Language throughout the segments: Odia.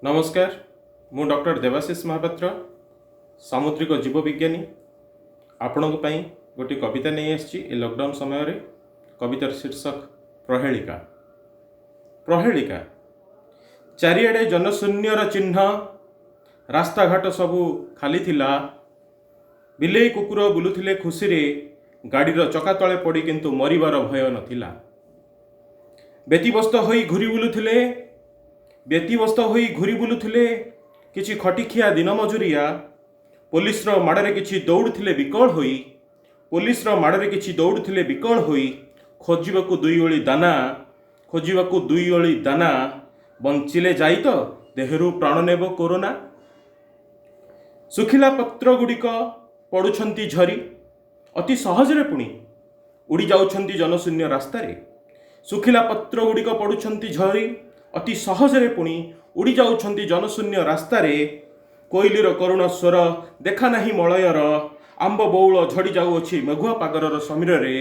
ନମସ୍କାର, ମୁଁ ଡକ୍ଟର ଦେବାଶିଷ ମହାପାତ୍ର, ସାମୁଦ୍ରିକ ଜୀବବିଜ୍ଞାନୀ। ଆପଣଙ୍କ ପାଇଁ ଗୋଟିଏ କବିତା ନେଇ ଆସିଛି ଏ ଲକଡାଉନ୍ ସମୟରେ। କବିତାର ଶୀର୍ଷକ ପ୍ରହେଳିକା। ପ୍ରହେଳିକା। ଚାରିଆଡ଼େ ଜନଶୂନ୍ୟର ଚିହ୍ନ, ରାସ୍ତାଘାଟ ସବୁ ଖାଲି ଥିଲା। ବିଲେଇ କୁକୁର ବୁଲୁଥିଲେ ଖୁସିରେ, ଗାଡ଼ିର ଚକା ତଳେ ପଡ଼ି କିନ୍ତୁ ମରିବାର ଭୟ ନଥିଲା। ବ୍ୟତିବ୍ୟସ୍ତ ହୋଇ ଘୂରି ବୁଲୁଥିଲେ, ବ୍ୟତିବ୍ୟସ୍ତ ହୋଇ ଘୂରି ବୁଲୁଥିଲେ କିଛି ଖଟିଖିଆ ଦିନ ମଜୁରିଆ। ପୋଲିସର ମାଡ଼ରେ କିଛି ଦୌଡ଼ୁଥିଲେ ବିକଳ ହୋଇ, ପୋଲିସର ମାଡ଼ରେ କିଛି ଦୌଡ଼ୁଥିଲେ ବିକଳ ହୋଇ, ଖୋଜିବାକୁ ଦୁଇ ଓଳି ଦାନା, ଖୋଜିବାକୁ ଦୁଇ ଓଳି ଦାନା। ବଞ୍ଚିଲେ ଯାଇ ତ ଦେହରୁ ପ୍ରାଣ ନେବ କୋରୋନା। ଶୁଖିଲା ପତ୍ର ଗୁଡ଼ିକ ପଡ଼ୁଛନ୍ତି ଝରି, ଅତି ସହଜରେ ପୁଣି ଉଡ଼ି ଯାଉଛନ୍ତି ଜନଶୂନ୍ୟ ରାସ୍ତାରେ। ଶୁଖିଲା ପତ୍ର ଗୁଡ଼ିକ ପଡ଼ୁଛନ୍ତି ଝରି, ଅତି ସହଜରେ ପୁଣି ଉଡ଼ି ଯାଉଛନ୍ତି ଜନଶୂନ୍ୟ ରାସ୍ତାରେ। କୋଇଲିର କରୁଣ ସ୍ୱର ଦେଖା ନାହିଁ ମଳୟର। ଆମ୍ବ ବଉଳ ଝଡ଼ି ଯାଉଅଛି ମେଘୁଆ ପାଗର ସମୀରରେ,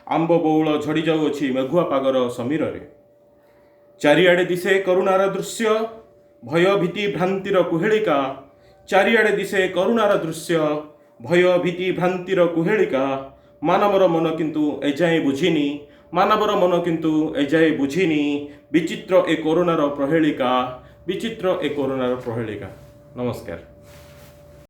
ଆମ୍ବ ବଉଳ ଝଡ଼ି ଯାଉଅଛି ମେଘୁଆ ପାଗର ସମୀରରେ। ଚାରିଆଡ଼େ ଦିଶେ କରୁଣାର ଦୃଶ୍ୟ, ଭୟ ଭୀତି ଭ୍ରାନ୍ତିର କୁହେଳିକା। ଚାରିଆଡ଼େ ଦିଶେ କରୁଣାର ଦୃଶ୍ୟ, ଭୟ ଭୀତି ଭ୍ରାନ୍ତିର କୁହେଳିକା। ମାନବର ମନ କିନ୍ତୁ ଏଯାଏଁ ବୁଝିନି, ମାନବର ମନ କିନ୍ତୁ ଏଯାଏଁ ବୁଝିନି ବିଚିତ୍ର ଏ କରୋନାର ପ୍ରହେଳିକା, ବିଚିତ୍ର ଏ କରୋନାର ପ୍ରହେଳିକା। ନମସ୍କାର।